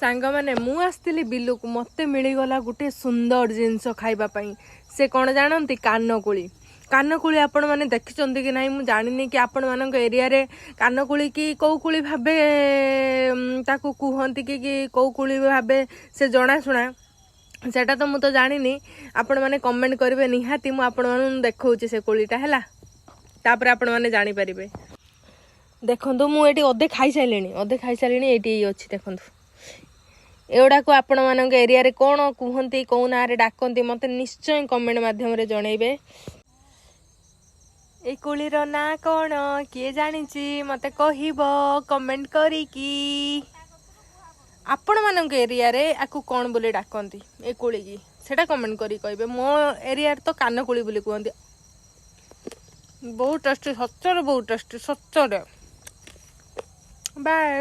ସାଙ୍ଗମାନେ, ମୁଁ ଆସିଥିଲି ବିଲକୁ, ମୋତେ ମିଳିଗଲା ଗୋଟେ ସୁନ୍ଦର ଜିନିଷ ଖାଇବା ପାଇଁ। ସେ କ'ଣ ଜାଣନ୍ତି? କାନକୋଳି। କାନକୋଳି ଆପଣମାନେ ଦେଖିଛନ୍ତି କି ନାହିଁ ମୁଁ ଜାଣିନି, କି ଆପଣମାନଙ୍କ ଏରିଆରେ କାନକୋଳି କି କେଉଁ କୋଳି ଭାବେ ତାକୁ କୁହନ୍ତି କି କେଉଁ କୋଳି ଭାବେ ସେ ଜଣାଶୁଣା, ସେଟା ତ ମୁଁ ତ ଜାଣିନି। ଆପଣମାନେ କମେଣ୍ଟ କରିବେ ନିହାତି। ମୁଁ ଆପଣମାନଙ୍କୁ ଦେଖାଉଛି ସେ କୋଳିଟା ହେଲା, ତାପରେ ଆପଣମାନେ ଜାଣିପାରିବେ। ଦେଖନ୍ତୁ, ମୁଁ ଏଇଠି ଅଧେ ଖାଇସାରିଲିଣି, ଅଧେ ଖାଇସାରିଲିଣି। ଏଇଠି ଏଇ ଅଛି, ଦେଖନ୍ତୁ। ଏଗୁଡ଼ାକୁ ଆପଣମାନଙ୍କ ଏରିଆରେ କ'ଣ କୁହନ୍ତି, କେଉଁ ନାଁରେ ଡାକନ୍ତି, ମୋତେ ନିଶ୍ଚୟ କମେଣ୍ଟ ମାଧ୍ୟମରେ ଜଣେଇବେ। ଏଇ କୋଳିର ନାଁ କ'ଣ କିଏ ଜାଣିଛି, ମୋତେ କହିବ କମେଣ୍ଟ କରିକି। ଆପଣମାନଙ୍କ ଏରିଆରେ ଆକୁ କ'ଣ ବୋଲି ଡାକନ୍ତି ଏ କୋଳିକି, ସେଇଟା କମେଣ୍ଟ କରିକି କହିବେ। ମୋ ଏରିଆରେ ତ କାନକୋଳି ବୋଲି କୁହନ୍ତି। ବହୁତ ଟେଷ୍ଟି, ସତରେ ବହୁତ ଟେଷ୍ଟି, ସତରେ। ବାଏ।